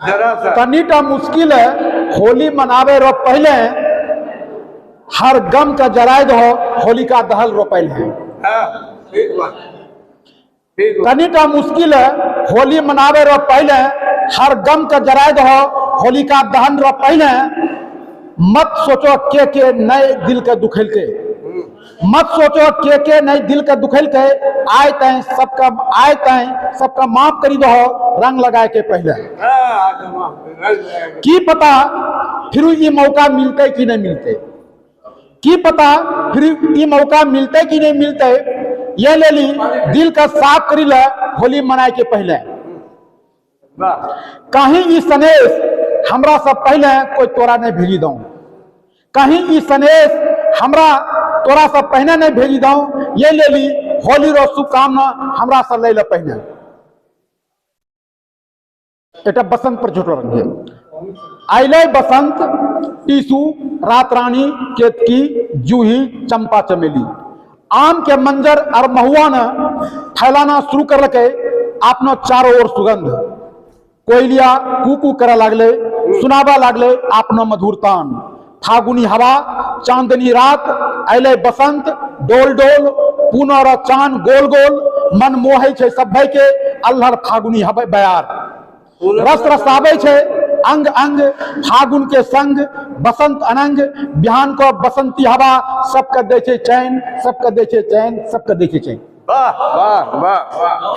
जरा सा। तनीटा मुश्किल है होली मनावे रो पहले, हर गम का जराए दो होलिका दहल रो पहले। हाँ, ठीक बात, ठीक बात। तनीटा मुश्किल है होली मनावे रो पहले, हर गम का जराए दो होलिका दहन रो पहले। मत सोचो के नए दिल के दुखल के, मत सोचो के नए दिल के दुखल के, आए तय सबका, आए तय सबका माफ करी दो रंग लगाए के पहले। हाँ, आगे माफ, रंग लगाए के। की पता फिर ये मौका मिलते कि नहीं मिलते, की पता फिर ये मौका मिलते कि नहीं मिलते, ये ले ली दिल का साफ करी ले होली मनाए के पहले। वाह। कहीं ई सनेश हमरा सब पहले कोई तोरा नहीं भेजी दऊं, कहीं ई सनेश हमरा तोरा सब पहले नहीं भेजी दऊं, ये ले ली होली रो शुभकामना हमरा सब ले ले पहले। এটা बसंत पर छोटो रंग आइले बसंत टीसू रात रानी केतकी जूही चंपा चमेली, आम के मंजर और महुआ ने फैलाना शुरू कर लके अपनो चारों ओर सुगंध। कोयलिया कू करे लागले, सुनाबा लागले अपनो मधुर तान। फागुनी हवा चांदनी रात अले बसंत डोल डोल, पुनर चांद गोल गोल, मन मोहे छे सभे के अल्हर फागुनी हवा बयार। रस रसाबै छे अंग अंग फागुन के संग बसंत अनंग, बिहान को बसंती हवा सबके दै छे चैन, सबके दै छे चैन, सबके दै छे चैन। वाह वाह वाह वाह।